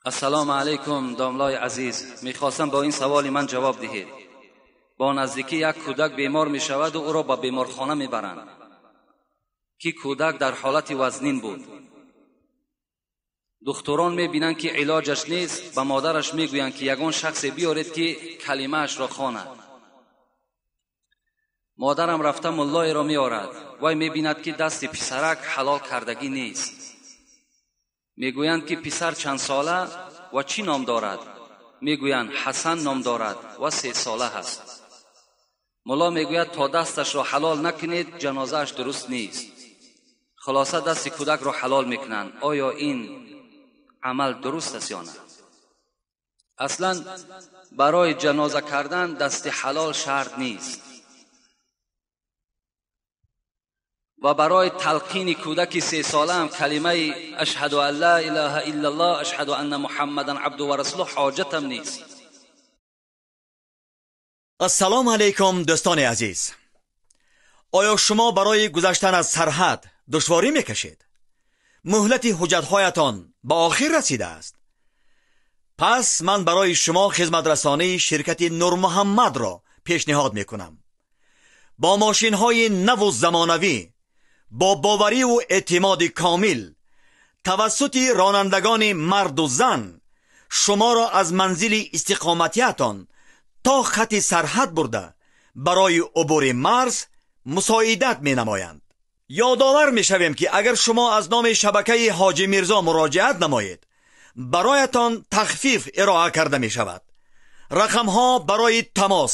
Ассалому алайкум, домлои азиз. Мехостам бо ин саволи ман ҷавоб диҳед. Бо наздикӣ як кӯдак бемор мешаваду ӯро ба беморхона мебаранд, ки кӯдак дар ҳолати вазнин буд. Духтурон мебинанд, ки илоҷаш нест, ба модараш мегӯянд, ки ягон шахсе биёред, ки калимаашро хонад. Модарам рафта муллоеро меорад. Вай мебинад, ки дасти писарак ҳалол кардагӣ нест. Мегӯянд, ки писар чанд сола ва чӣ ном дорад? Мегӯянд, Ҳасан ном дорад ва 3 сола ҳаст. Мулло мегӯяд, то дасташро ҳалол накунед, ҷанозааш дуруст нест. Хулоса, дасти кӯдакро ҳалол мекунанд. Оё ин амал дуруст аст ё на? Аслан барои ҷаноза кардан дасти ҳалол шарт нест ва барои талқини кӯдаки 3 солаам калимаи ашҳаду ан ла илаҳа иллаллоҳ, ашҳаду анна муҳаммадан абду ва расулуҳ ҳоҷатам нест. Ассалому алайкум, дӯстони азиз. Оё шумо барои гузаштан аз сарҳад душворӣ мекашед? Муҳлати ҳуҷҷатҳоятон ба охир расидааст? Пас ман барои шумо хизматрасонии ширкати Нурмуҳаммадро пешниҳод мекунам. Бо мошинҳои наву замонавӣ, бо бовариву эътимоди комил, тавассути ронандагони марду зан шуморо аз манзили истиқоматиятон то хати сарҳад бурда, барои убури марз мусоидат менамоянд. Ёдовар мешавем, ки агар шумо аз номи шабакаи Ҳоҷи Мирзо муроҷиат намоед, бароятон тахфиф ироа карда мешавад. Рақамҳо барои тамос: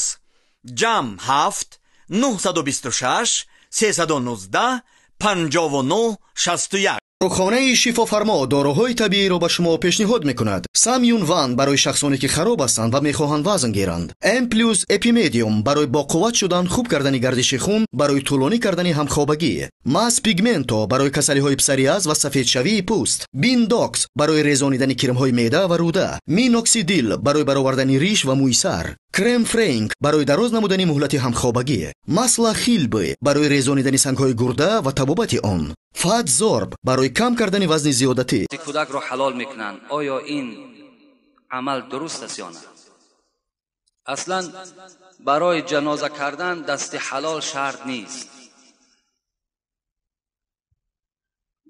+7 926 319 59 61. Дорухонаи Шифофармо доруҳои табииро ба шумо пешниҳод мекунад. Самюн Ван барои шахсоне, ки хароб ҳастанд ва мехоҳанд вазн гиранд. М плюс Эпимедиум барои боқувват шудан, хуб кардани гардиши хун, барои тӯлонӣ кардани ҳамхобагӣ. Мас Пигменто барои касалиҳои псориаз ва сафедшавии пӯст. Биндокс барои резонидани кирмҳои меъда ва рӯда. Миноксидил барои баровардани риш ва мӯи сар. Крем Френк барои дароз намудани муҳлати ҳамхобагӣ. Масла Хилбы барои резонидани сангҳои гурда ва табобати он. Фатзорб барои кам кардани вазни зиёдатӣ. Кӯдакро ҳалол мекунанд. Оё ин амал дуруст аст ё на? Аслан барои ҷаноза кардан дасти ҳалол шарт нест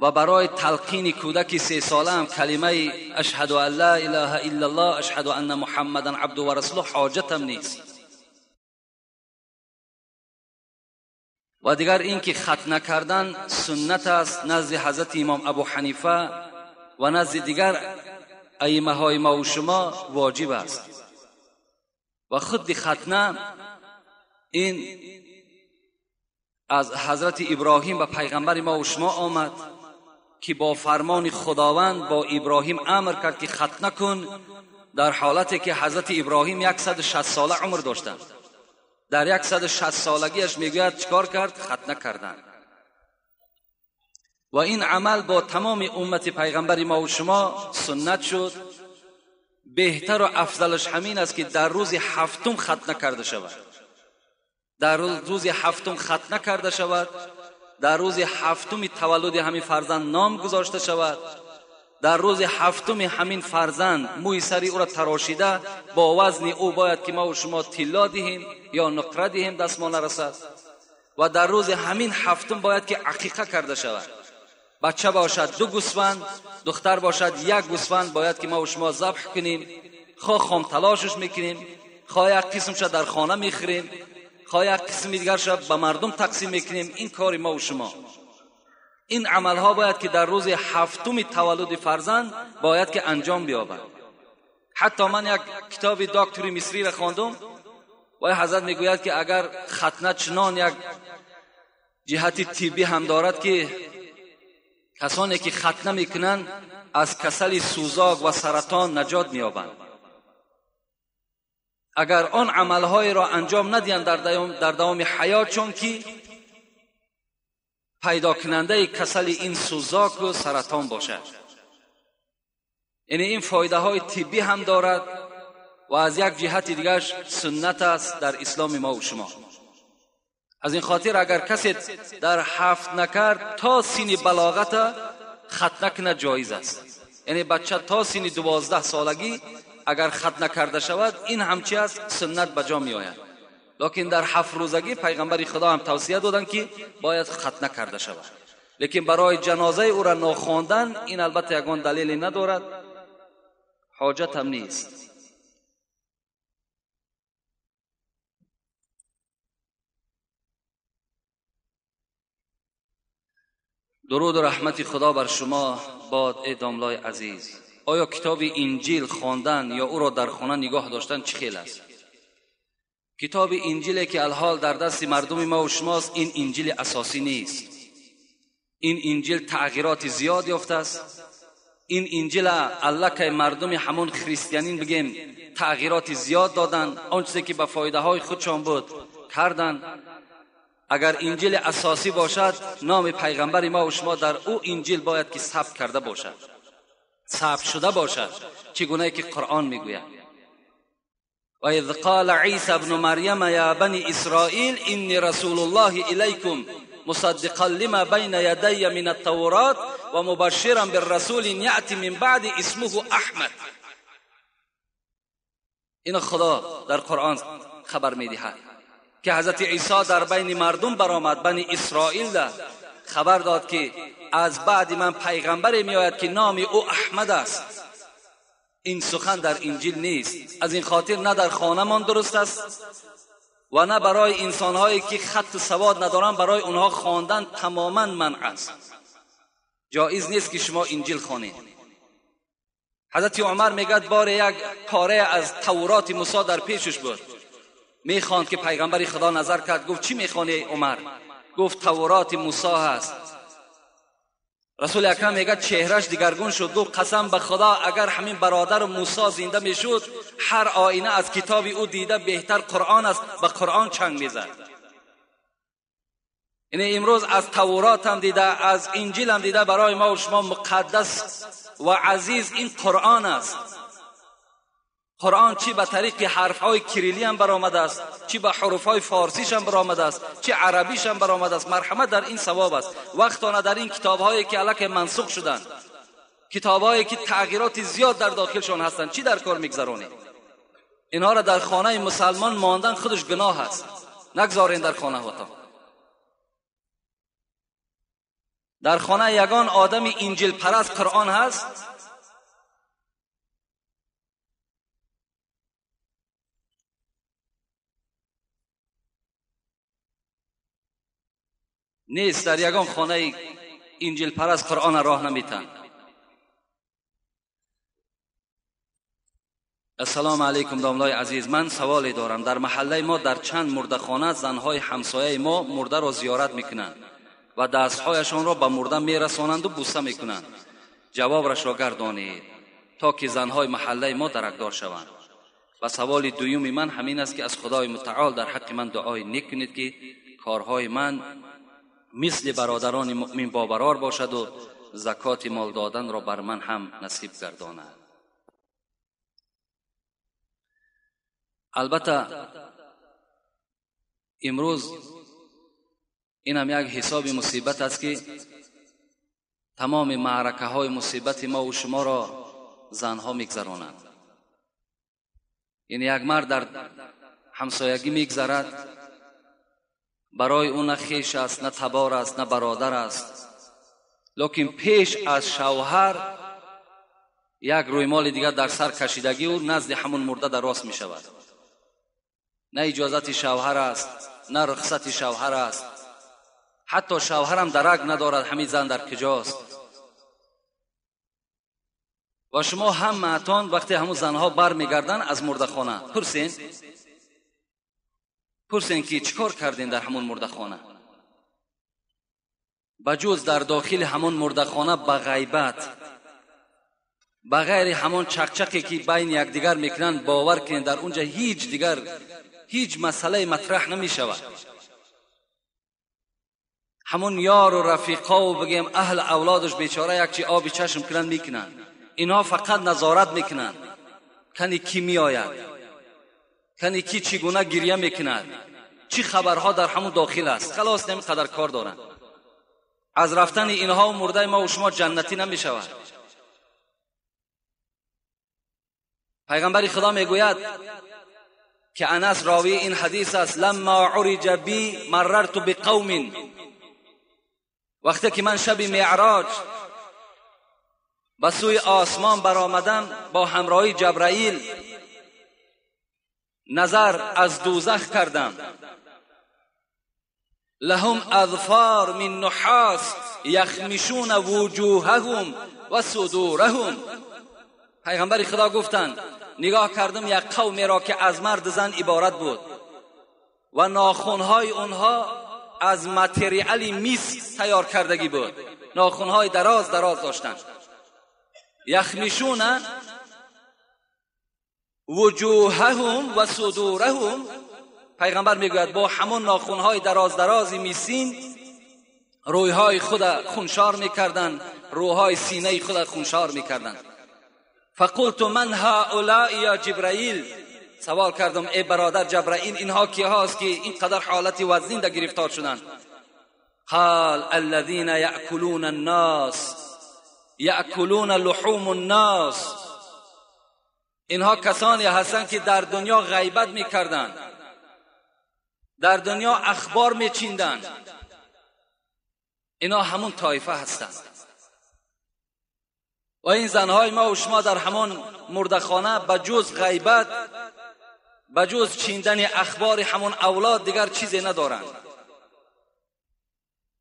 ва барои талқини кӯдаки 3 солаам калимаи ашҳаду ан ла илаҳа иллаллоҳ, ашҳаду анна муҳаммадан абду ва расулуҳ ҳоҷатам нест. Ва дигар ин ки хатна кардан суннат аст назди ҳазрати имом Абу Ҳанифа ва назди дигар аимаҳои мову шумо воҷиб аст. Ва худи хатна ин аз ҳазрати Иброҳим ба пайғамбари мову шумо омад, ки бо фармони Худованд бо Иброҳим амр кард, ки хатна кун, дар ҳолате ки ҳазрати Иброҳим 160 сола умр доштанд. Дар 160 солагиаш мегӯяд, чикор кард? Хатна карданд. Ва ин амал бо тамоми уммати пайғамбари мову шумо суннат шуд. Беҳтару афзалаш ҳамин аст, ки дар рӯзи ҳафтум хатна карда шавад, дар рӯзи ҳафтум хатна карда шавад, дар рӯзи ҳафтуми таваллуди ҳамин фарзанд ном гузошта шавад, дар рӯзи ҳафтуми ҳамин фарзанд мӯи сари ӯро тарошида, бо вазни ӯ бояд ки мову шумо тилло диҳем ё нуқра диҳем, даст мо нарасад. Ва дар рӯзи ҳамин ҳафтум бояд ки ақиқа карда шавад. Бача бошад, ду гӯсфанд, духтар бошад, як гӯсфанд бояд ки мову шумо забҳ кунем. Хоҳ хомталошаш мекунем, хоҳ як қисмша дар хона мехӯрем, хоҳ як қисми дигарша ба мардум тақсим мекунем. Ин кори мову шумо. Ин амалҳо бояд ки дар рӯзи ҳафтуми таваллуди фарзанд бояд ки анҷом биёбад. Ҳатто ман як китоби доктори мисриро хондум. Вай ҳазрат мегӯяд, ки агар хатна чунон як ҷиҳати тиббӣ ҳам дорад, ки касоне ки хатна мекунанд, аз касали сӯзок ва саратон наҷот меёбанд, агар он амалҳоеро анҷом надиҳанд дар давоми ҳаёт, чун ки пайдокунандаи касали ин сӯзоку саратон бошад. Яъне ин фоидаҳои тиббӣ ҳам дорад ва аз як ҷиҳати дигараш суннат аст дар исломи мову шумо. Аз ин хотир, агар касе дар ҳафт накард, то синни балоғата хатна кунад, ҷоиз аст. یعنی بچه تا سن 12 سالگی اگر ختنه کرده شود این همچی است، سنت به جا می آید. لیکن در 7 روزگی پیغمبر خدا هم توصیه دادن که باید ختنه کرده شود. لیکن برای جنازه او را ناخواندن این البته یگان دلیلی ندارد، حاجت هم نیست. درود و رحمت خدا بر شما باد ای داملای عزیز. آیا کتاب انجیل خواندن یا او را در خانه نگاه داشتن چه خیل است؟ کتاب انجیلی که الحال در دست مردم ما و شماست این انجیل اساسی نیست. این انجیل تغییرات زیاد یافته است. این انجیل الکه مردم همون خریستیانین بگیم تغییرات زیاد دادن، آن چیزی که به فایده های خودشان بود کردن. اگر انجیل اساسی باشد نام پیغمبر ما و شما در او انجیل باید که ثبت کرده باشد، ثبت شده باشد، چگونه که قرآن میگوید: و اذ قال عیسی ابن مریم یا بنی اسرائیل انی رسول الله الیکم مصدقا لما بین یدی من التورات و مبشرا بالرسول یأتی من بعد اسمه احمد. این خدا در قرآن خبر میدهد که حضرت عیسی در بین مردم برآمد، بنی اسرائیل خبر داد که از بعد من پیغمبری میآید که نام او احمد است. این سخن در انجیل نیست. از این خاطر نه در خانمان درست است و نه برای انسانهایی که خط سواد ندارن برای اونها خواندن تماما منع است. جایز نیست که شما انجیل خوانید. حضرت عمر میگد بار یک پاره از تورات موسی در پیشش بود، میخواند که پیغمبر خدا نظر کرد، گفت چی میخوانی عمر؟ گفت تورات موسی هست. رسول اکرم میگه چهرش دیگرگون شد، گفت قسم به خدا اگر همین برادر موسی زنده میشد هر آینه از کتاب او دیده بهتر قرآن است، به قرآن چنگ میزد. یعنی امروز از تورات هم دیده، از انجیل هم دیده، برای ما و شما مقدس و عزیز این قرآن است. قرآن چی به طریق حرفهای کریلی هم برآمده است، چی به حروفهای فارسیش هم برآمده است، چی عربیش هم برآمده است. مرحمت در این ثواب است. وقتانه در این کتابهایی که الک منسوخ شدند، کتابهایی که تغییرات زیاد در داخلشان هستند، چی در کار میگذرانید؟ اینها را در خانه مسلمان ماندن خودش گناه است. نگذارین در خانه هاتان. در خانه یگان آدم انجیل پرست قرآن هست؟ نیست. در یگان خانه انجیل پرست قرآن راه نمیتن. السلام علیکم داملای عزیز، من سوالی دارم. در محله ما در چند مردخانه زنهای همسایه ما مرده را زیارت میکنند و دستهایشان را به مرده میرسانند و بوسه میکنند. جوابش را گردانید تا که زنهای محله ما درکدار شوند. و سوال دوم من همین است که از خدای متعال در حق من دعای نیک کنید که کارهای من مثل برادران مؤمن بابرار باشد و زکات مال دادن را بر من هم نصیب گرداند. البته امروز این هم یک حساب مصیبت است که تمام معرکه های مصیبت ما و شما را زنها میگذرانند. یعنی یک مرد در همسایگی میگذرد، برای او نه خیش است، نه تبار است، نه برادر است، لیکن پیش از شوهر یک رویمال دیگر در سر کشیدگی او نزد همون مرده در راست می شود. نه اجازت شوهر است، نه رخصت شوهر است، حتی شوهرم درک ندارد همین زن در کجاست. و شما هم معتان وقتی همون زنها بر میگردن از مرده خانه پرسین که چیکار کردین در همون مرده خانه؟ بجز در داخل همون مرده خانه به غیبت، به غیر همون چقچقی که بین یکدیگر میکنن، باور کنین در اونجا هیچ دیگر هیچ مسئله مطرح نمیشود. همون یار و رفیقا و بگیم اهل اولادش بیچاره یک چی آبی چشم کنن میکنن. اینها فقط نظارت میکنن کنی کی میآید، کنی کی چگونه گریه میکند، چی خبرها در همون داخل است. خلاص نمی قدر کار دارن. از رفتن اینها و مرده ما و شما جنتی نمیشود. پیغمبر خدا میگوید که انس راوی این حدیث است، لما عرج بی مررت بقوم، وقتی که من شب معراج به سوی آسمان برآمدم با همراهی جبرائیل، نظر از دوزخ کردم. لهم اظفار من نحاس یخمشون وجوههم و صدورهم. پیغمبر خدا گفتند نگاه کردم یک قومی را که از مرد زن عبارت بود و ناخنهای اونها از متریال میس تیار کردگی بود، ناخنهای دراز دراز داشتند. یخمشون وجوههم و صدورهم، پیغمبر میگوید با همون ناخنهای دراز دراز میسین رویهای خود خونشار میکردند، روهای سینه خود خونشار میکردند. فقلت من هؤلاء یا جبرائیل، سوال کردم ای برادر جبرائیل اینها کی هاست که اینقدر حالت وزین در گرفتار شدند؟ قال الذين یأکلون الناس یأکلون لحوم الناس، اینها کسانی هستند که در دنیا غیبت میکردند، در دنیا اخبار میچیندند، اینا همون طایفه هستند. و این زنهای ما و شما در همون مردخانه به جز غیبت، به جز چیندن اخبار همون اولاد دیگر چیزی ندارند.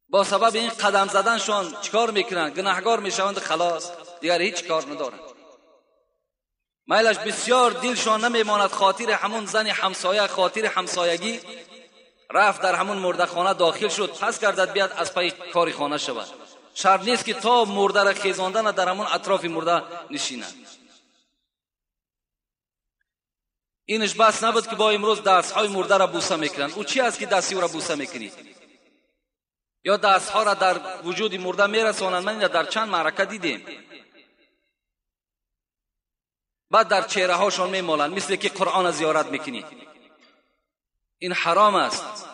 با سبب این قدم زدنشان چیکار میکنند؟ گناهگار میشوند، خلاص دیگر هیچ کار ندارند. میلش بسیار دلشان نمیماند، خاطر همون زن همسایه، خاطر همسایگی رفت در همون مردخانه داخل شد، پس گردد بیاد از پای کاری خانه شود. شرط نیست که تا مرده را خیزاندن در همون اطراف مرده نشیند. اینش بس نبود که با امروز دستهای مرده را بوسه میکنند. او چی است که دستی او را بوسه میکنی؟ یا دستها را در وجود مرده میرسانند. من این در چند معرکه دیدیم. بعد در چهره هاشان میمالند، مثل که قرآن زیارت میکنی. این حرام است.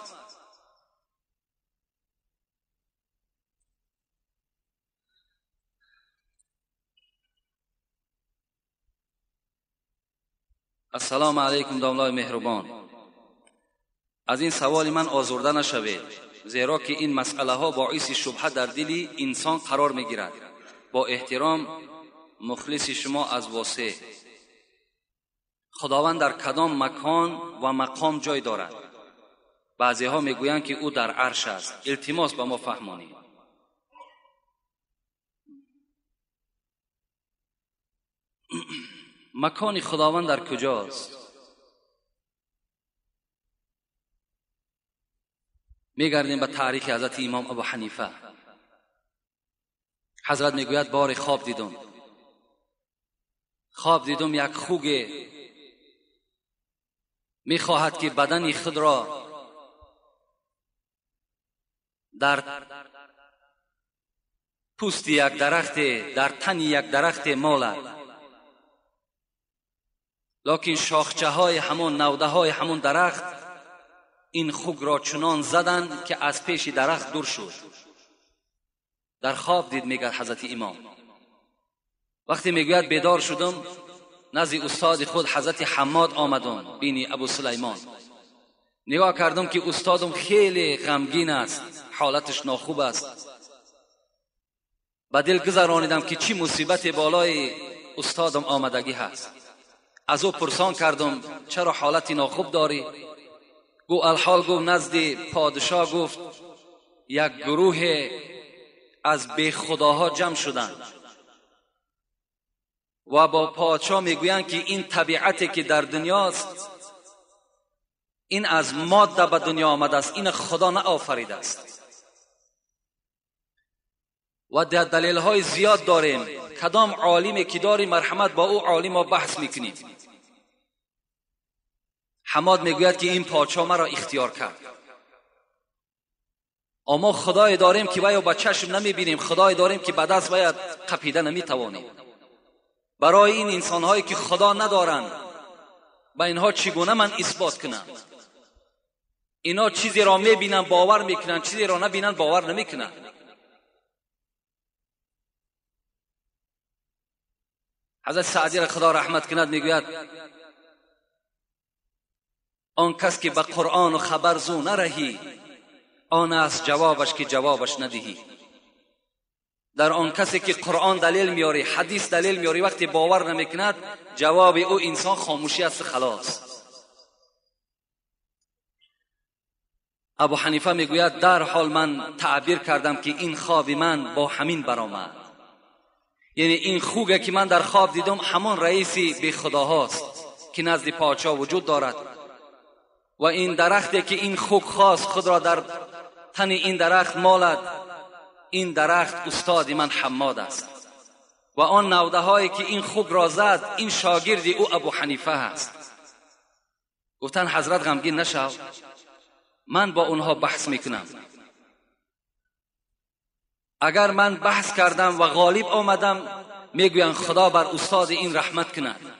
السلام علیکم داملای مهربان. از این سوال من آزرده نشوید، زیرا که این مسئله ها باعث شبهه در دل انسان قرار میگیرد. با احترام مخلص شما از واسع. خداوند در کدام مکان و مقام جای دارد؟ بعضی ها میگویند که او در عرش است. التماس به ما فهمانید. مکان خداوند در کجاست؟ میگردیم به تاریخ حضرت امام ابو حنیفه. حضرت میگوید بار خواب دیدم، خواب دیدم یک خوگ میخواهد که بدن خود را در پوست یک درخت، در تن یک درخت مالد، لکن شاخچه های همون، نوده های همون درخت این خوگ را چنان زدند که از پیش درخت دور شد. در خواب دید، میگه حضرت امام. وقتی میگوید بیدار شدم، نزد استاد خود حضرت حماد آمدم، بینی ابو سلیمان. نگاه کردم که استادم خیلی غمگین است، حالتش ناخوب است. به دل گذرانیدم که چی مصیبت بالای استادم آمدگی هست. از او پرسان کردم چرا حالت ناخوب داری؟ گو الحال گفت نزد پادشاه گفت یک گروه از بی خداها جمع شدند و با پادشاه میگویند که این طبیعتی که در دنیاست این از ماده به دنیا آمده است، این خدا نآفریده است. و در دلیل های زیاد داریم. کدام عالمی که داریم مرحمت با او عالم ما بحث میکنیم. حماد میگوید که این پادشاه مرا اختیار کرد. اما خدای داریم که باید با چشم نمیبینیم، خدای داریم که به دست باید قپیده نمیتوانیم. برای این انسانهایی که خدا ندارند با اینها چگونه من اثبات کنم؟ اینا چیزی را میبینن باور میکنن، چیزی را نبینن باور نمیکنن. حضرت سعدی را خدا رحمت کند میگوید آن کس که به قرآن و خبر زو نرهی، آن است جوابش که جوابش ندهی. در آن کسی که قرآن دلیل میاری، حدیث دلیل میاری، وقتی باور نمیکند جواب او انسان خاموشی است، خلاص. ابو حنیفه میگوید در حال من تعبیر کردم که این خواب من با همین برآمد، یعنی این خوگه که من در خواب دیدم همان رئیسی بی خداهاست که نزد پادشاه وجود دارد، و این درختی که این خوگ خواست خود را در تن این درخت مالد، این درخت استاد من حماد است، و آن نوده هایی که این خوگ را زد این شاگرد او ابو حنیفه است. گفتن حضرت غمگین نشو، من با اونها بحث میکنم. اگر من بحث کردم و غالب آمدم میگویند خدا بر استاد این رحمت کند،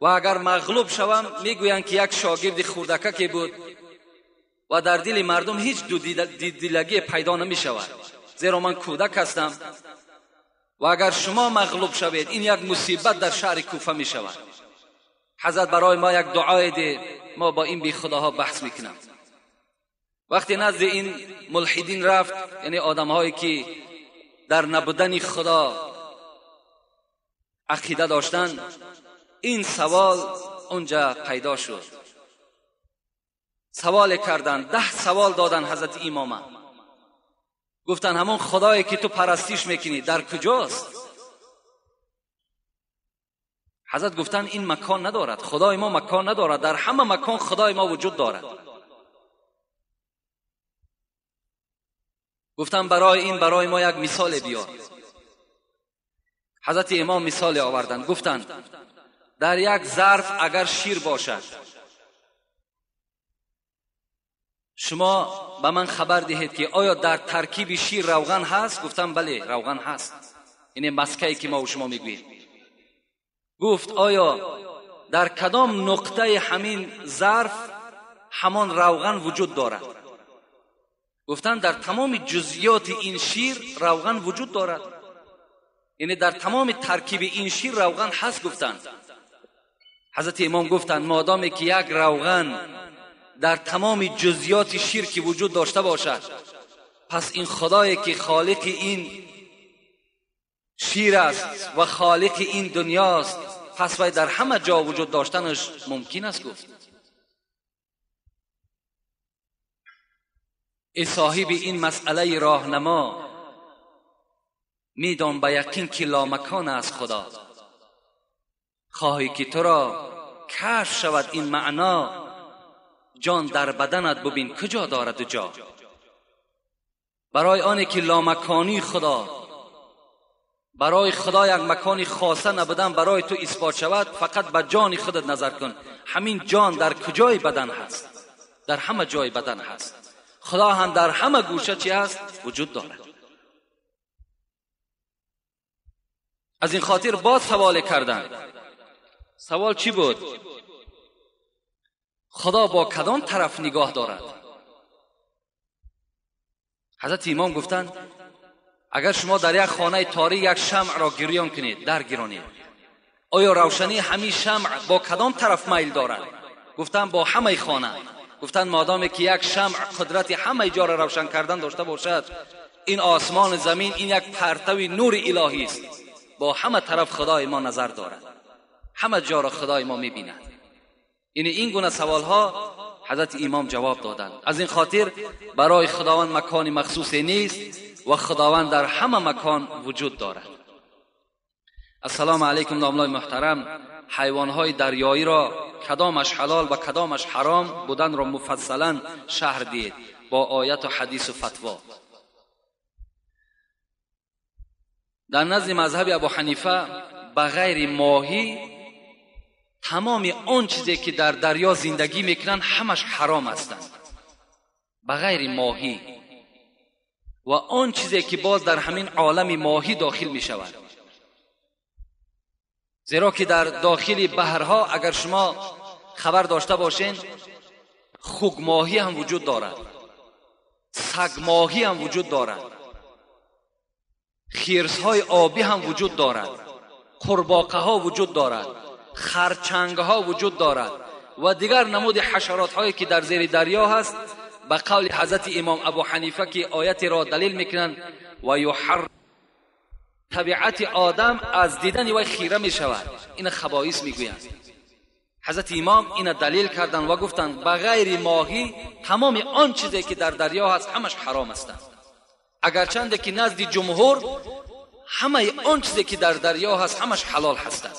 و اگر مغلوب شوم میگویند که یک شاگرد خردککی بود و در دل مردم هیچ دو دلگی پیدا نمی شود، زیرا من کودک هستم، و اگر شما مغلوب شوید این یک مصیبت در شهر کوفه می شود. حضرت برای ما یک دعای ده، ما با این بی خداها بحث میکنم. وقتی نزد این ملحدین رفت، یعنی آدمهایی که در نبودن خدا عقیده داشتن، این سوال اونجا پیدا شد. سوال کردن، 10 سوال دادن حضرت امام. گفتن همون خدایی که تو پرستیش میکنی در کجاست؟ حضرت گفتن این مکان ندارد، خدای ما مکان ندارد، در همه مکان خدای ما وجود دارد. گفتن برای این برای ما یک مثال بیار. حضرت امام مثال آوردن، گفتن در یک ظرف اگر شیر باشد، شما به من خبر دهید که آیا در ترکیب شیر روغن هست؟ گفتم بله روغن هست، این مسکه‌ای که ما و شما میگوییم. گفت آیا در کدام نقطه همین ظرف همان روغن وجود دارد؟ گفتن در تمام جزئیات این شیر روغن وجود دارد، یعنی در تمام ترکیب این شیر روغن هست. گفتن حضرت امام گفتن مادامی که یک روغن در تمام جزئیات شیر که وجود داشته باشد، پس این خدایی که خالق این شیر است و خالق این دنیاست، پس وی در همه جا وجود داشتنش ممکن است. گفت ای صاحب این مسئله راهنما، میدان به یقین که لامکان است خدا، خواهی که تو را کشف شود این معنا، جان در بدنت ببین کجا دارد جا. برای آنی که لامکانی خدا، برای خدا یک مکانی خاصه نبودن برای تو اثبات شود، فقط به جان خودت نظر کن. همین جان در کجای بدن هست؟ در همه جای بدن هست. خدا هم در همه گوشه چی هست؟ وجود دارد. از این خاطر باز سوال کردن. سوال چی بود؟ خدا با کدام طرف نگاه دارد؟ حضرت امام گفتند اگر شما در یک خانه تاریک یک شمع را گریان کنید، در گیرانید، آیا روشنی همین شمع با کدام طرف میل دارد؟ گفتند با همه خانه. گفتند مادامی که یک شمع قدرت همه جا را روشن کردن داشته باشد، این آسمان زمین این یک پرتو نور الهی است، با همه طرف خدای ما نظر دارد، همه جا را خدای ما میبیند. یعنی این گونه سوال ها حضرت امام جواب دادند. از این خاطر برای خداوند مکان مخصوص نیست و خداوند در همه مکان وجود دارد. السلام علیکم داملای محترم، حیوانهای دریایی را کدامش حلال و کدامش حرام بودن را مفصلا شرح دید با آیت و حدیث و فتوا. در نزد مذهب ابو حنیفه بغیر ماهی تمام آن چیزی که در دریا زندگی میکنن همش حرام هستند، بغیر ماهی و آن چیزی که باز در همین عالم ماهی داخل میشود. زیرا که در داخل بحرها اگر شما خبر داشته باشین، خوگ ماهی هم وجود دارد، سگ ماهی هم وجود دارد، خرس‌های آبی هم وجود دارد، قورباغه ها وجود دارد، خرچنگ ها وجود دارد و دیگر نمود حشرات هایی که در زیر دریا هست، به قول حضرت امام ابو حنیفه که آیت را دلیل میکنند و یحر، طبیعت آدم از دیدن وی خیره می شود، این خبائث میگویند. حضرت امام این دلیل کردند و گفتند به غیر ماهی تمام آن چیزی که در دریا هست همش حرام هستند، اگرچند که نزد جمهور همه آن چیزی که در دریا هست همش حلال هستند،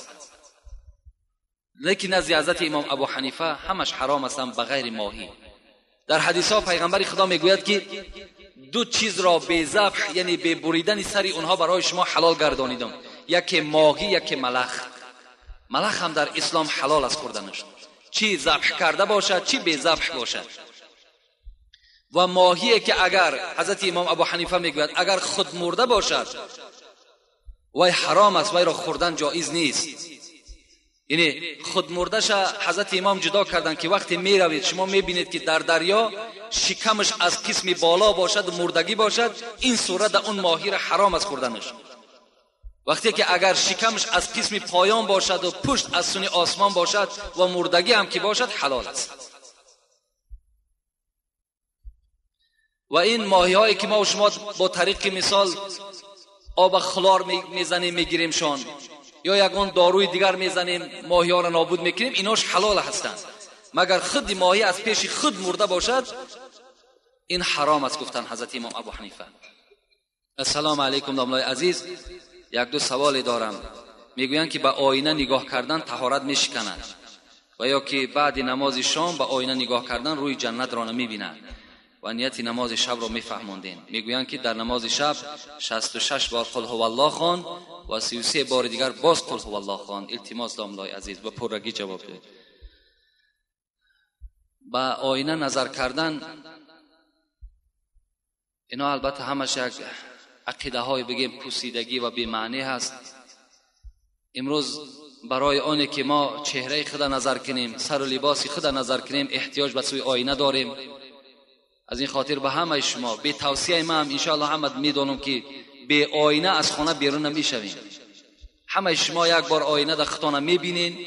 لیکن نزد حضرت امام ابو حنیفه همش حرام هستند به غیر ماهی. در حدیث ها پیغمبر خدا میگوید که دو چیز را به ذبح، یعنی به بریدن سر اونها برای شما حلال گردانیدم، یکی ماهی یکی ملخ. ملخ هم در اسلام حلال است خوردنش، چی ذبح کرده باشد چی به ذبح باشد. و ماهی که اگر حضرت امام ابو حنیفه میگوید اگر خود مرده باشد وی حرام است، وی را خوردن جایز نیست. یعنی خود مردش حضرت امام جدا کردن که وقتی میروید شما میبینید که در دریا شکمش از قسم بالا باشد مردگی باشد، این صورت اون ماهی را حرام است خوردنش. وقتی که اگر شکمش از قسم پایان باشد و پشت از سوی آسمان باشد و مردگی هم که باشد حلال است. و این ماهی هایی که ما و شما با طریق مثال آب خلار میزنیم میگیریم شان، یا یگان داروی دیگر میزنیم ماهی ها را نابود میکنیم، ایناش حلال هستند. مگر خود ماهی از پیش خود مرده باشد این حرام است، گفتن حضرت امام ابو حنیفه. السلام علیکم داملای عزیز، یک دو سوال دارم. میگویند که به آینه نگاه کردن طهارت میشکند و یا که بعد نماز شام به آینه نگاه کردن روی جنت را نمیبیند و نیت نماز شب را میفهماندین. میگویند که در نماز شب 66 بار قل هو الله خوان و 33 بار دیگر باز قل هو الله خوان. التماس داملای عزیز به پرگی جواب دهید. به آینه نظر کردن اینا البته همش یک عقیده های بگیم پوسیدگی و بی‌معنی هست. امروز برای آنه که ما چهره خود نظر کنیم، سر و لباس خود نظر کنیم، احتیاج به سوی آینه داریم. از این خاطر به همه شما به توصیه ما هم انشاءالله همه میدونم که به آینه از خانه بیرون نمیشویم. همه شما یک بار آینه در خودتان میبینین،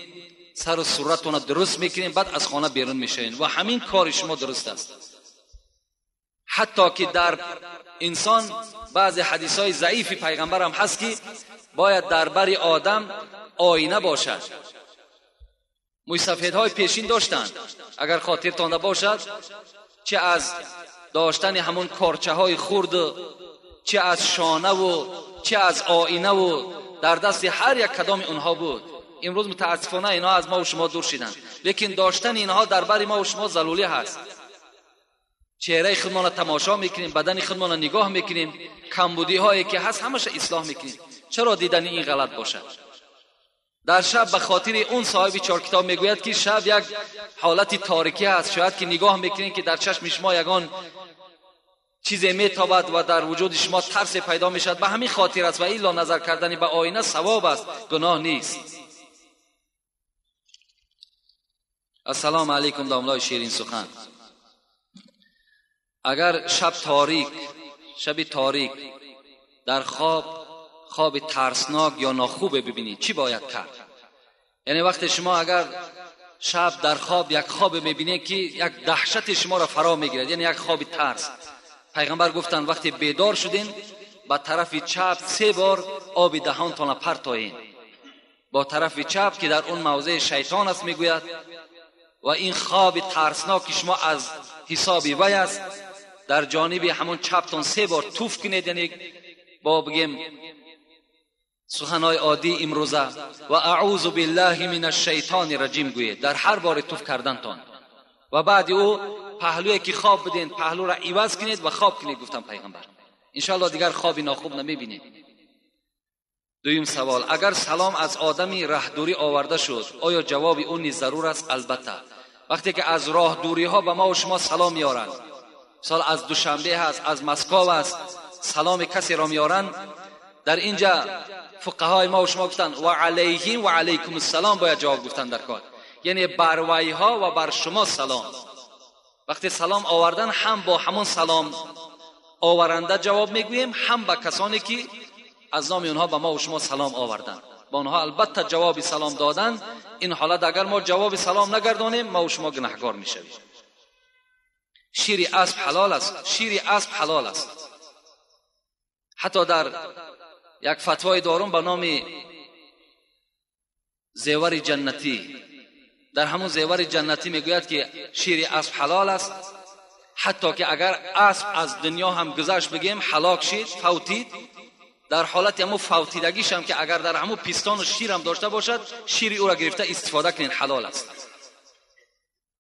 سر و صورتتون درست میکنین، بعد از خانه بیرون میشوین و همین کار شما درست است. حتی که در انسان بعضی حدیث های ضعیفی پیغمبر هم هست که باید در بر آدم آینه باشد. مویسفیدهای پیشین داشتند، اگر خاطرتان باشد، چه از داشتن همون کارچه های خرد، چه از شانه و چه از آینه و در دست هر یک کدام اونها بود. امروز متاسفانه اینها از ما و شما دور شدند، لیکن داشتن اینها در بر ما و شما ضروری هست. چهره خودمان را تماشا میکنیم، بدن خودمان را نگاه میکنیم، کمبودی هایی که هست همش اصلاح میکنیم. چرا دیدن این غلط باشد؟ در شب به خاطر اون صاحب چهار کتاب میگوید که شب یک حالت تاریکی هست، شاید که نگاه میکنین که در چشم شما یگان چیزی میتابد و در وجود شما ترس پیدا میشد. به همین خاطر است و الا نظر کردن به آینه ثواب است، گناه نیست. السلام علیکم داملای شیرین سخن. اگر شب تاریک، شب تاریک در خواب ترسناک یا ناخوب ببینید چی باید کرد؟ یعنی وقتی شما اگر شب در خواب یک خواب میبینید که یک دهشت شما را فرا میگیرد، یعنی یک خواب ترس، پیغمبر گفتن وقتی بیدار شدین به طرف چپ 3 بار آب دهانتان را پرتایین، با طرف چپ که در اون موضع شیطان است میگوید، و این خواب ترسناک شما از حساب وی است، در جانب همون چپتان 3 بار توف کنید، یعنی با بگیم سخنهای عادی امروزه، و اعوذ بالله من الشیطان الرجیم گویید در هر بار توف کردنتان، و بعد او پهلوی که خواب بدین پهلو را عوض کنید و خواب کنید، گفتم پیغمبر. انشاءالله دیگر خواب ناخوب نمیبینید. دویم سوال، اگر سلام از آدمی ره دوری آورده شد آیا جواب اون نیز ضرور است؟ البته. وقتی که از راه دوری ها به ما و شما سلام میارند، مثال از دوشنبه هست، از مسکو است، سلام کسی را میارند، در اینجا فقهای ما و شما گفتن و علیهم و علیکم السلام باید جواب گفتن در کار، یعنی بر ویها و بر شما سلام. وقتی سلام آوردن هم با همون سلام آورنده جواب میگوییم، هم به کسانی که از نام اونها به ما و شما سلام آوردن. با آنها البته جواب سلام دادن. این حالت اگر ما جواب سلام نگردانیم ما و شما گناهکار میشویم. شیر اسب حلال است، شیر اسب حلال است. حتی در یک فتوای دارم به نام زیور جنتی، در همون زیور جنتی میگوید که شیر اسب حلال است، حتی که اگر اسب از دنیا هم گذشت بگیم هلاک شید، فوتید، در حالت همون فوتیدگیش هم که اگر در همون پیستان و شیر هم داشته باشد، شیر او را گرفته استفاده کنین، حلال است.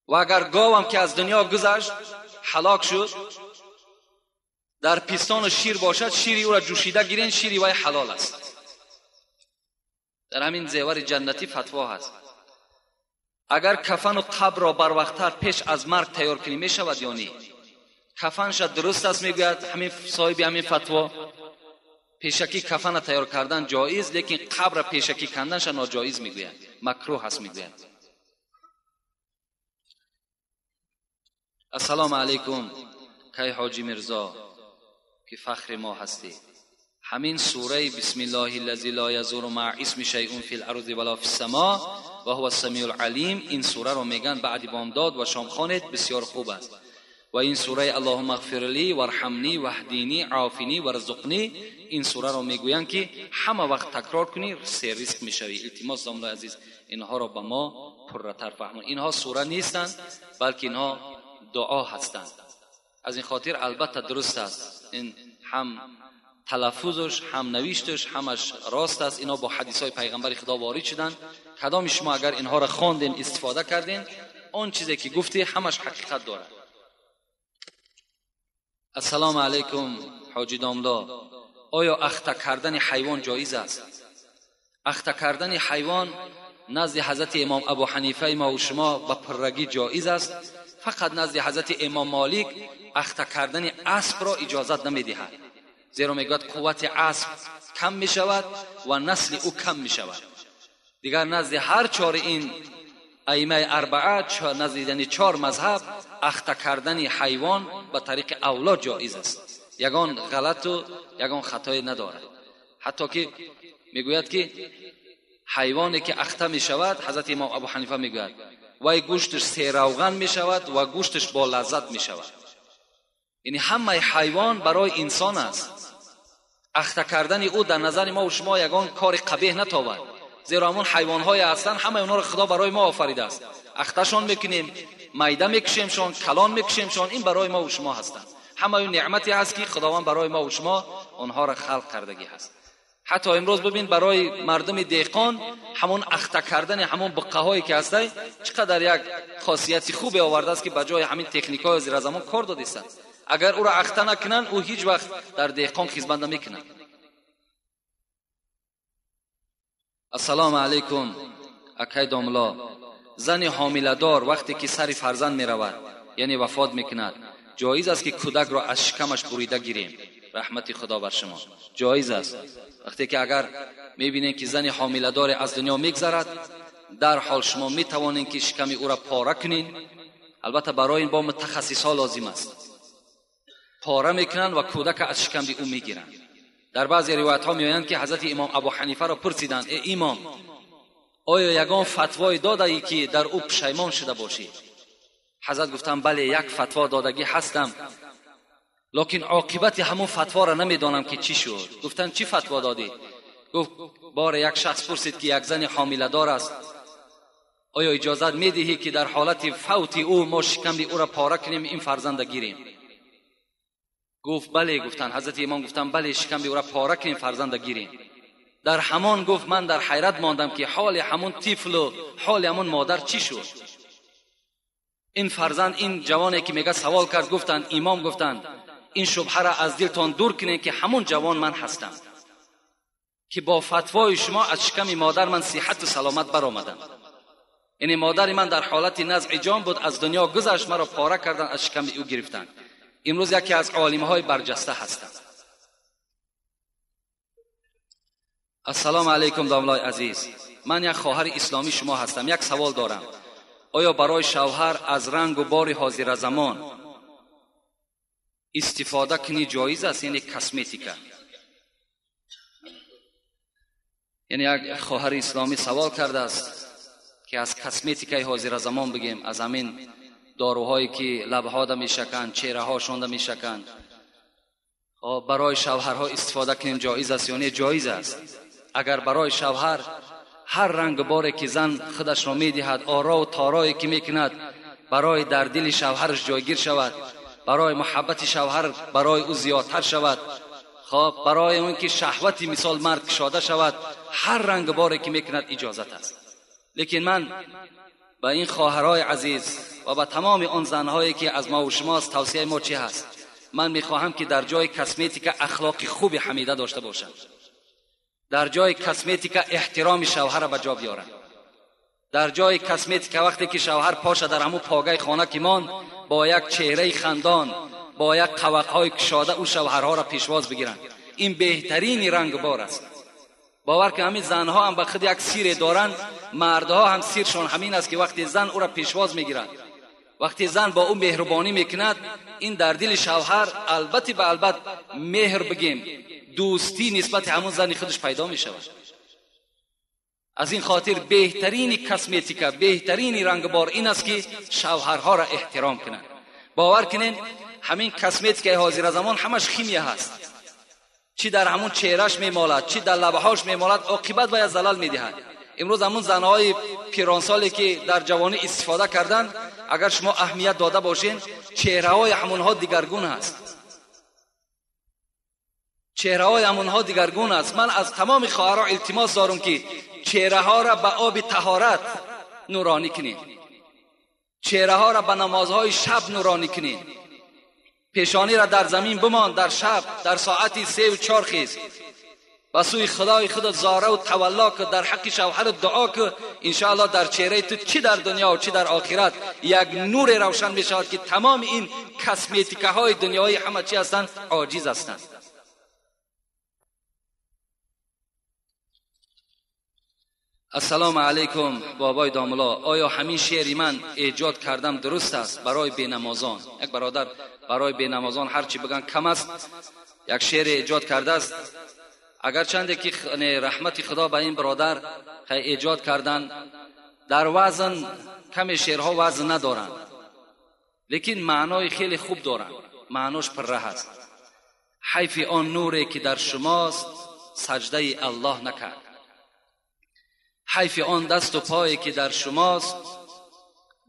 و اگر گاو هم که از دنیا گذشت هلاک شد، در پیستان و شیر باشد، شیری او را جوشیده گیرین، شیری وی حلال است. در همین زیور جنتی فتوا هست. اگر کفن و قبر را بر وقت‌تر پیش از مرگ تیار کنی می شود یا نه؟ کفنش درست است میگوید همین صاحب همین فتوا، پیشکی کفن تیار کردن جایز، لیکن قبر پیشکی کندنش ناجایز میگوید، مکروه هست میگوید. السلام علیکم کی حاجی میرزا که فخر ما هستی. همین سوره بسم الله الذی لا یضر مع اسم شیء فی الارض ولا فی السماء و هو السمیع العلیم، این سوره رو میگن بعد بامداد و شام خوانید، بسیار خوب است. و این سوره اللهم اغفر لی وارحمنی واهدینی عافینی وارزقنی، این سوره رو میگوین که همه وقت تکرار کنی سه رزق میشوی. التماس داملا عزیز اینها رو به ما پرتر فهمون. اینها سوره نیستند بلکه اینها دعا هستند. از این خاطر البته درست است، این هم تلفظش هم نوشتش همش راست است. اینا با حدیث های پیغمبر خدا وارد شدن. کدام شما اگر اینها را خواندین استفاده کردین، آن چیزی که گفتی همش حقیقت داره. السلام علیکم حاجی داملا، آیا اخته کردن حیوان جایز است؟ اخته کردن حیوان نزد حضرت امام ابو حنیفه ما و شما به پرگی جایز است. فقط نزد حضرت امام مالک اخته کردن اسب را اجازت نمیدهد، زیرا میگوید قوت اسب کم میشود و نسل او کم میشود. دیگر نزد هر چهار این ائمه اربعه، نزد یعنی چهار مذهب، اخته کردن حیوان به طریق اولا جایز است، یگان غلط و یگان خطای ندارد. حتی که میگوید که حیوانی که اخته میشود، حضرت امام ابو حنیفه میگوید وای گوشتش سیروغن میشود و گوشتش با لذت میشود. یعنی همه حیوان برای انسان است. اخته کردن او در نظر ما و شما یگان کار قبیح نتابد، زیرا همون حیوان‌های هستند، همه اونها را خدا برای ما آفریده است. اختشان میکنیم، میده میکشیمشان، کلان میکشیمشان، این برای ما و شما هستند. همه اون نعمتی هست که خداوند برای ما و شما آنها را خلق کردگی هست. حتی امروز ببین برای مردم دهقان همون اخته کردن همون بقه هایی که هسته چقدر یک خاصیت خوبی آورده است که به جای همین تکنیک های زیر زمان کار داده است. اگر او را اخته نکنن او هیچ وقت در دهقان خدمت نمیکنن. السلام علیکم اکای داملا، زن حامله دار وقتی که سر فرزند میرود یعنی وفات میکند، جایز است که کودک را از شکمش بریده گیریم؟ رحمت خدا بر شما. جایز است. وقتی که اگر میبینید که زن حامله دار از دنیا میگذرد، در حال شما میتوانید که شکم او را پاره کنین. البته برای این با متخصص ها لازم است. پاره میکنن و کودک از شکم او میگیرن. در بعضی روایت ها میآیند که حضرت امام ابو حنیفه را پرسیدند ای امام، آیا یگان فتوای داده ای که در او پشیمان شده باشی؟ حضرت گفتند بله، یک فتوا دادگی هستم، لکن عاقبت همون فتوا را نمیدانم که چی شد. گفتند چی فتوا دادی؟ گفت بار یک شخص پرسید که یک زن حامله دار است، آیا اجازت میدهی که در حالت فوت او ما شکم او را پاره کنیم این فرزند گیریم؟ گفت بله. گفتند حضرت امام گفتند بله، شکم او را پاره کنیم فرزند گیریم. در همان گفت من در حیرت ماندم که حال همون طفل و حال همون مادر چی شد. این فرزند، این جوانی که میگه سوال کرد، گفتند امام گفتند این شبهه را از دلتان دور کنید که همون جوان من هستم که با فتوای شما از شکم مادر من صحت و سلامت برآمدم. یعنی مادر من در حالت نزع جان بود، از دنیا گذشت، مرا پاره کردن از شکم او گرفتن. امروز یکی از عالم‌های برجسته هستم. السلام علیکم داملای عزیز، من یک خواهر اسلامی شما هستم. یک سوال دارم، آیا برای شوهر از رنگ و بار حاضر زمان استفاده کنی جایز است؟ یعنی کسمتیکا. یعنی یک خواهر اسلامی سوال کرده است که از کسمتیکای حاضر زمان بگیم، از همین داروهایی که لبها ده میشکند، چهره هاشون ده میشکند، برای شوهرها استفاده کنیم جایز است یا نه؟ جایز است. اگر برای شوهر هر رنگ باری که زن خودش را میدهد، آرا و تارایی که میکند، برای در دل شوهرش جایگیر شود، برای محبت شوهر برای او زیادتر شود، خب برای اون که شهوتی مثال مرد کشاده شود، هر رنگ باری که میکند اجازت است. لیکن من به این خواهرای عزیز و به تمام آن زنهایی که از ما و شماست، توصیه ما چی هست؟ من میخواهم که در جای کسمتیک اخلاق خوب حمیده داشته باشند، در جای کسمتیک احترام شوهر به جا بیارند، در جای کسمتیک وقتی که شوهر پاشه در همون پاگه خانه که مان، با یک چهره خندان، با یک قوقهای کشاده او شوهرها را پیشواز بگیرند. این بهترین رنگ بار است. باور که همین زنها هم به خود یک سیر دارند، مردها هم سیرشان همین است که وقتی زن او را پیشواز میگیرد، وقتی زن با او مهربانی میکند، این در دل شوهر البته به البته مهر بگیم، دوستی نسبت همون زن خودش پیدا میشود. از این خاطر بهترین کسمتیکا، بهترین رنگبار این است که شوهرها را احترام کنند. باور کنین همین کسمتیکای حاضر زمان همش خیمیه هست، چی در همون چهرهش میمالد، چی در لبهاش میمالد، عاقبت باید زلال میدهد. امروز همون زنهای پیرانسالی که در جوانی استفاده کردن، اگر شما اهمیت داده باشین، چهره های همونها دیگرگون هست، چهره های همونها دیگرگون است. من از تمام خواهرها التماس دارم که چهره ها را به آب طهارت نورانی کنین، چهره ها را به نمازهای شب نورانی کنین، پیشانی را در زمین بمان، در شب در ساعت 3 و 4 خیز و سوی خدای خود زاره و تولا که در حق شوهر دعا که انشاءالله در چهره تو چی در دنیا و چی در آخرت یک نور روشن می شود که تمام این کسمتیکه های دنیایی همه چی هستند عاجز هستند. السلام علیکم بابای داملا، آیا همین شعری من ایجاد کردم درست است برای بینمازان؟ یک برادر برای بینمازان هرچی بگن کم است، یک شعر ایجاد کرده است. اگر چنده که رحمت خدا به این برادر ایجاد کردن، در وزن کم شعرها وزن ندارند، لیکن معنای خیلی خوب دارند، معناش پره است. حیف آن نوری که در شماست سجده الله نکرد، حیف آن دست و پایی که در شماست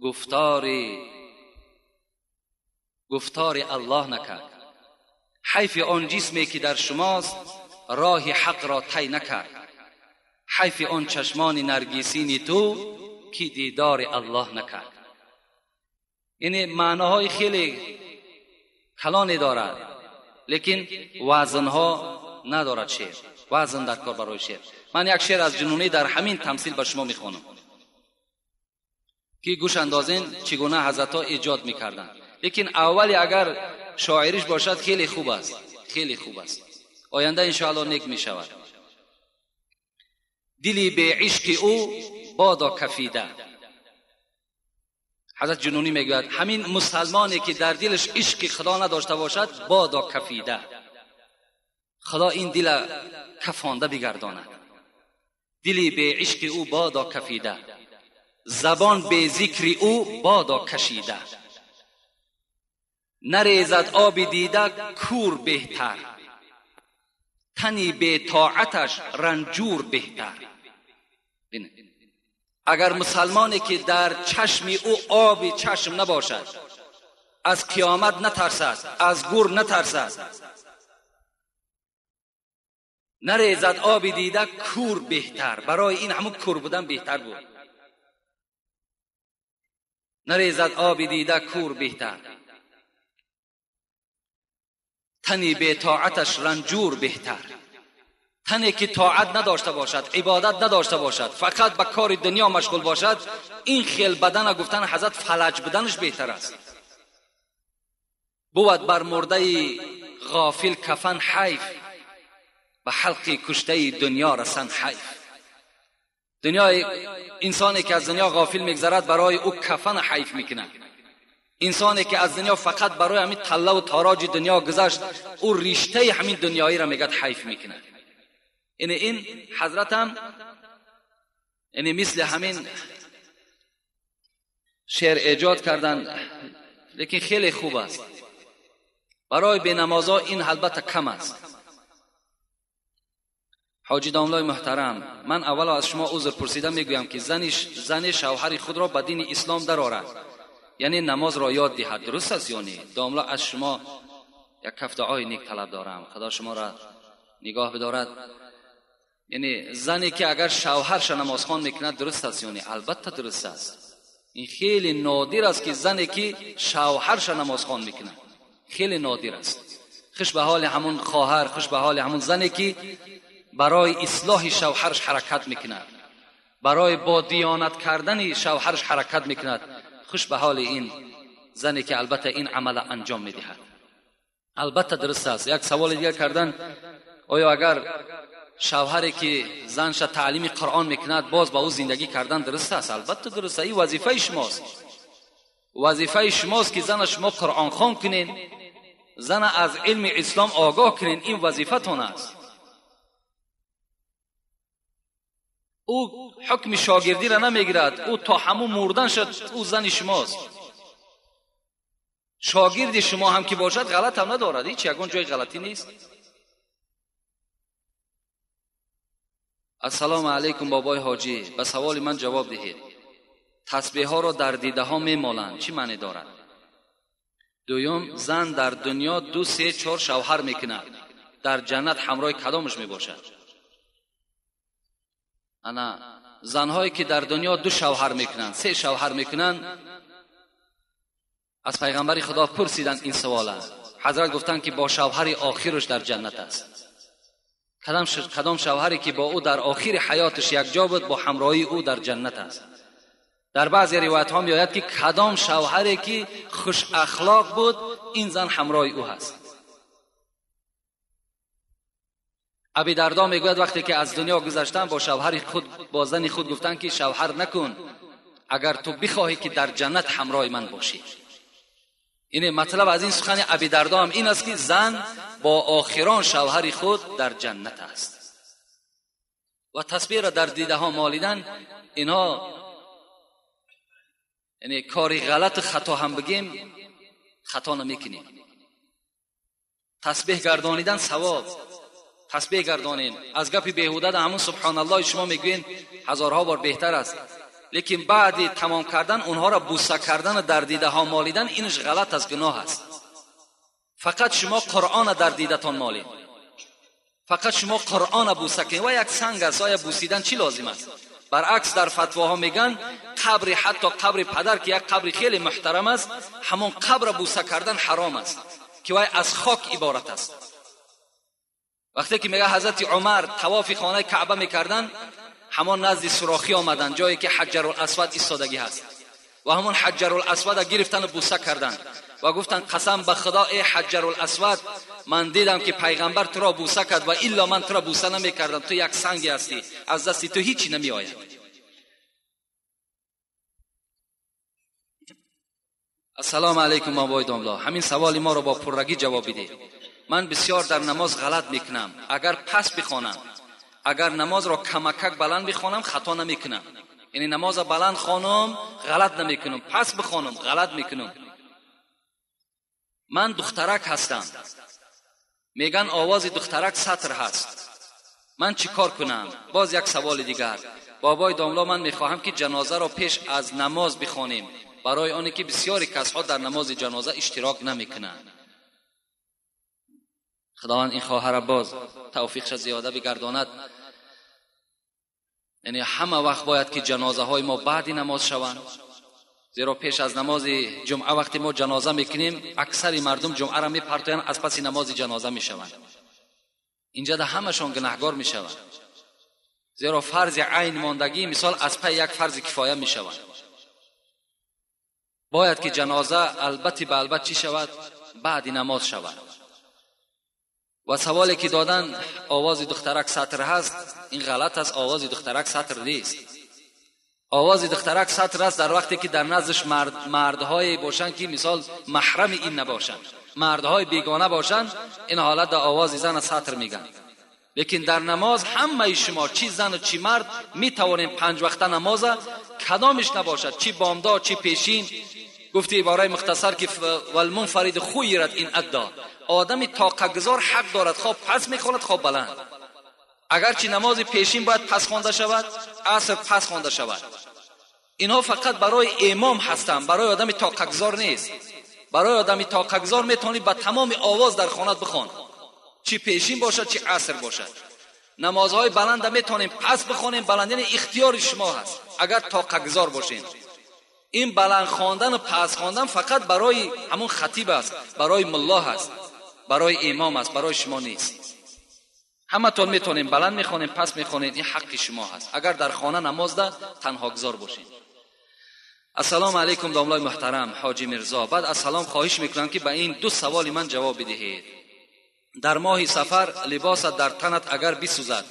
گفتار الله نکرد، حیف آن جسمی که در شماست راه حق را طی نکرد، حیف آن چشمان نرگسین تو که دیدار الله نکرد. یعنی معناهای خیلی کلانی دارد، لیکن وزنها ندارد شعر، وزن در کار برای شعر. من یک شعر از جنونی در همین تمثیل به شما میخوانم که گوش اندازین چگونه حضرت‌ها ایجاد میکردند. لیکن اولی اگر شاعریش باشد خیلی خوب است، خیلی خوب است، آینده انشاءالله نیک میشود. دلی به عشق او بادا کفیده. حضرت جنونی میگوید همین مسلمانی که در دلش عشق خدا نداشته باشد بادا کفیده، خدا این دل کفانده بگرداند. دلی به عشق او بادا کفیده، زبان به ذکر او بادا کشیده، نریزد آب دیده کور بهتر، تنی به طاعتش رنجور بهتر. اگر مسلمانی که در چشم او آب چشم نباشد، از قیامت نترسد، از گور نترسد، نریزد آب دیده کور بهتر، برای این همون کور بودن بهتر بود. نریزد آب دیده کور بهتر، تنی به طاعتش رنجور بهتر. تنی که طاعت نداشته باشد، عبادت نداشته باشد، فقط به کار دنیا مشغول باشد، این خیل بدن گفتن حضرت فلج بدنش بهتر است. بود بر مرده غافل کفن حیف، به حلق کشته دنیا رسن حیف. دنیای انسانی که از دنیا غافل میگذرد برای او کفن حیف میکنه. انسانی که از دنیا فقط برای همین طله و تاراج دنیا گذشت، او ریشته همین دنیایی را میگد حیف میکنه. این حضرت هم یعنی مثل همین شعر ایجاد کردن، لیکن خیلی خوب است. برای بینمازها این البته کم است. حاجی داملای محترم، من اول از شما عذر پرسیده میگویم که زن شوهر خود را به دین اسلام درآورد، یعنی نماز را یاد دهد، درست است یا نه؟ داملا از شما یک کف دعای نیک طلب دارم، خدا شما را نگاه بدارد. یعنی زنی که اگر شوهرش نمازخوان میکند درست است یا نه؟ البته درست است. این خیلی نادر است که زنی که شوهرش نمازخوان میکند، خیلی نادر است. خوش به حال همون خواهر، خوش به حال همون زنی که برای اصلاح شوهرش حرکت میکند، برای با دیانت کردن شوهرش حرکت میکند. خوش به حال این زنی که البته این عمل انجام میدهد. البته درست است. یک سوال دیگر کردن، آیا اگر شوهری که زنش تعلیم قرآن میکند باز با او زندگی کردن درست است؟ البته درست است. این وظیفه شماست، وظیفه شماست که زن شما قرآن خوان کنین، زن از علم اسلام آگاه کنین، این وظیفه است. او حکم شاگردی را نمیگیرد، او تا همون مردن شد او زن شماست. شاگرد شما هم که باشد غلط هم ندارد، هیچ یگان جای غلطی نیست. السلام علیکم بابای حاجی، به سوال من جواب دهید. تسبیح ها را در دیده ها میمالند، چی معنی دارد؟ دوم، زن در دنیا 2، 3، 4 شوهر میکند، در جنت همراه کدامش میباشد؟ انا زنهایی که در دنیا 2 شوهر میکنند، 3 شوهر میکنند، از پیغمبر خدا پرسیدند این سوال. حضرت گفتند که با شوهر آخرش در جنت است. کدام شوهری که با او در آخر حیاتش یک جا بود با همراهی او در جنت است. در بعضی روایت ها میآید که کدام شوهری که خوش اخلاق بود این زن همراه او هست. ابی دردا میگوید وقتی که از دنیا گذشتن با شوهر خود، با زن خود گفتن که شوهر نکن اگر تو بخواهی که در جنت همراه من باشی. این مطلب از این سخن ابی دردا هم این است که زن با آخران شوهر خود در جنت است. و تسبیح را در دیده ها مالیدن، اینها یعنی کاری غلط خطا هم بگیم خطا نمیکنیم. تسبیح گردانیدن ثواب، تسبیح گردانین از گپی بیهوده ده همون سبحان الله شما میگوین هزارها بار بهتر است، لیکن بعد تمام کردن اونها را بوسه کردن و در دیده ها مالیدن اینش غلط است، گناه است. فقط شما قرآن در دیدتان مالید، فقط شما قرآن بوسه کنید و یک سنگ است، آیا بوسیدن چی لازم است؟ برعکس در فتواها میگن قبر، حتی قبر پدر که یک قبر خیلی محترم است، همون قبر بوسه کردن حرام است که وای از خاک عبارت است. وقتی که میگه حضرت عمر طواف خانه کعبه میکردن، همان نزد سوراخی آمدن جایی که حجر الاسود ایستادگی هست و همون حجر الاسود گرفتن و بوسه کردن و گفتن قسم به خدا ای حجر الاسود، من دیدم که پیغمبر تو را بوسه کرد و الا من تو را بوسه نمیکردم، تو یک سنگی هستی، از دستی تو هیچی نمی آید. السلام علیکم بابای داملا، همین سوال ما را با پررگی جواب بده. من بسیار در نماز غلط میکنم، اگر پس بخوانم، اگر نماز را کمکک بلند بخوانم خطا نمیکنم، یعنی نماز بلند خوانم غلط نمیکنم، پس بخوانم غلط میکنم. من دخترک هستم، میگن آواز دخترک سطر هست، من چی کار کنم؟ باز یک سوال دیگر، بابای داملا من میخواهم که جنازه را پیش از نماز بخوانیم برای آنی که بسیاری کسها در نماز جنازه اشتراک نمیکنند. خداوند این خواهر باز توفیقش زیاده بگرداند. یعنی همه وقت باید که جنازه های ما بعد نماز شوند، زیرا پیش از نماز جمعه وقتی ما جنازه میکنیم اکثر مردم جمعه را میپرتویند، از پس نماز جنازه میشوند. اینجا ده همشان گناهگار میشوند، زیرا فرض عین ماندگی مثال از پی یک فرض کفایه میشوند. باید که جنازه البته به البته چی شود؟ بعد نماز شود. و سوالی که دادن آواز دخترک سطر هست، این غلط است. آواز دخترک سطر نیست. آواز دخترک سطر است در وقتی که در نزدش مردهای باشند که مثال محرم این نباشند، مردهای بیگانه باشند، این حالت در آواز زن سطر میگن. لیکن در نماز همه شما چی زن و چی مرد میتوانیم 5 وقت نماز کدامش نباشد، چی بامداد چی پیشین. گفتی عباره مختصر که والمنفرد خیرت این ادا، آدم طاقتگزار حق دارد خواب پس میخواند خواب بلند. اگرچه نماز پیشین باید پس خوانده شود، عصر پس خوانده شود. اینها فقط برای امام هستند، برای آدم طاقتگزار نیست. برای آدم طاقتگزار میتونی با تمام آواز در خانه بخوان، چی پیشین باشد چی عصر باشد. نمازهای بلند میتونیم پس بخوانیم، بلند یعنی اختیار شما هست اگر طاقتگزار باشین. این بلند خواندن و پس خواندن فقط برای همون خطیب است، برای ملا هست، برای امام است، برای شما نیست. همتون میتونیم بلند میخوانیم پس میخوانید، این حق شما هست اگر در خانه نماز ده تنها گذار باشین. السلام علیکم داملای محترم حاجی میرزا. بعد از سلام خواهش میکنم که به این 2 سوال من جواب بدهید. در ماه صفر لباس در تنت اگر بسوزد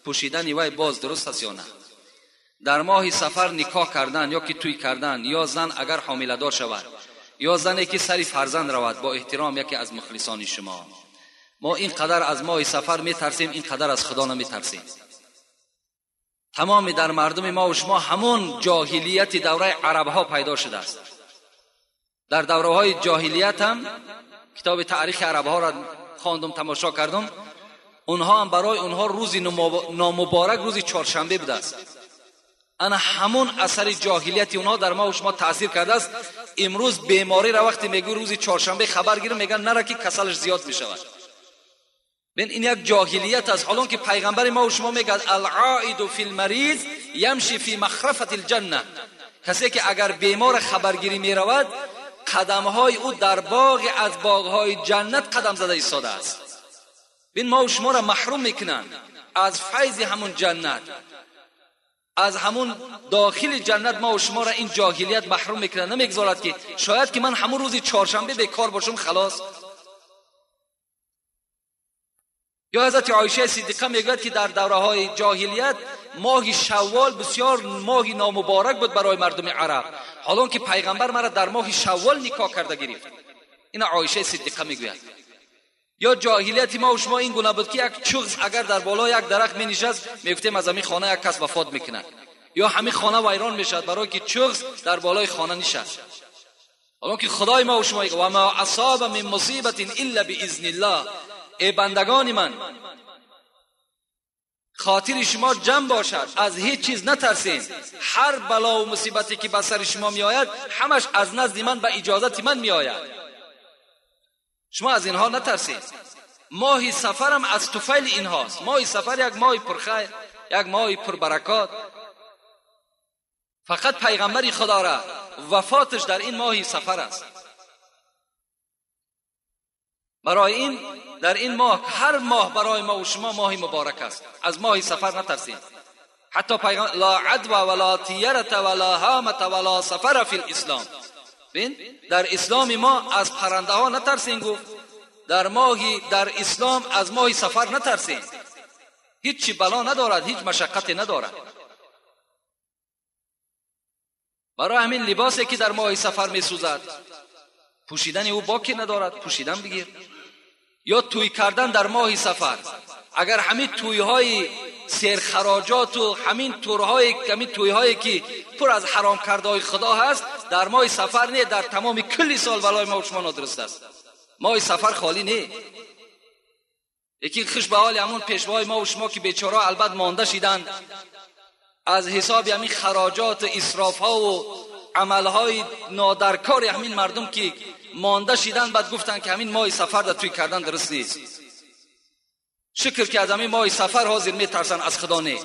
پوشیدن وی باز درست است یا نه؟ در ماه صفر نکاح کردن یا که توی کردن یا زن اگر حامله دار شود یا زنی که سری فرزند رود، با احترام یکی از مخلصان شما. ما اینقدر از ماه صفر میترسیم، اینقدر از خدا نمیترسیم. تمام در مردم ما و شما همون جاهلیت دوره عرب ها پیدا شده است. در دوره های جاهلیت هم کتاب تاریخ عرب ها را خواندم، تماشا کردم، اونها هم برای اونها روز نامبارک روز چهارشنبه بوده است. انا همون اثر جاهلیت اونها در ما و شما تاثیر کرده است. امروز بیماری را وقتی میگو روز چهارشنبه خبر گیرم، میگن نره که کسلش زیاد میشود. ببین این یک جاهلیت است. حالا که پیغمبر ما و شما میگه العائد فی المریض یمشی فی مخرفه الجنه، کسی که اگر بیمار خبرگیری میرود قدمهای او در باغ از باغهای جنت قدم زده ایستاده است. ببین ما و شما را محروم میکنن از فیض همون جنت، از همون داخل جنت ما و شما را این جاهلیت محروم میکنه. نمیگذارد که شاید که من همون روز چهارشنبه بیکار باشم خلاص. یا حضرت عایشه صدیقه میگوید که در دوره‌های جاهلیت ماه شوال بسیار ماه نامبارک بود برای مردم عرب، حالا که پیغمبر مرا در ماه شوال نکاح کرده گرفت. این عایشه صدیقه میگوید. یا جاهلیت ما و شما این گونه بود که یک چغز اگر در بالای یک درخت می نشست میگفتیم از همین خانه یک کس وفات میکند یا همین خانه ویران میشد برای که چغز در بالای خانه نشست. حالا که خدای ما و شما و ما اصاب من مصیبت الا باذن الله، ای بندگان من خاطر شما جمع باشد، از هیچ چیز نترسین، هر بلا و مصیبتی که به سر شما می آید همش از نزد من به اجازت من می آید، شما از اینها نترسید. ماه سفرم از طفیل اینهاست. ماه سفر یک ماه پرخیر، یک ماه پربرکات. فقط پیغمبر خدا را وفاتش در این ماه سفر است. برای این در این ماه، هر ماه برای ما و شما ماه مبارک است. از ماه سفر نترسید. حتی پیغمبر لا عدوى ولا طیرة ولا هامة ولا سفر فی الاسلام. ببین در اسلام ما از پرنده ها نترسین گفت، در اسلام از ماه سفر نترسین. هیچ بلا ندارد، هیچ مشقتی ندارد. برای همین لباسی که در ماه سفر میسوزد پوشیدن او باکی ندارد، پوشیدن بگیر. یا توی کردن در ماه سفر، اگر همین تویهای سرخراجات و همین تورهای همین تویهایی که پر از حرام کرده های خدا هست در ماه سفر نه، در تمام کلی سال بلای ما و شما نادرست است. ماه سفر خالی نه. یکی خوش به حال همون پیشوای ما و شما که بیچاره البته مانده شیدند از حساب همین خراجات و اسراف ها و عمل های نادرکار همین مردم که مانده شیدن، بعد گفتن که همین ماه سفر در توی کردن درست نیست. شکر که از همین ماه سفر حاضر میترسن از خدا نه.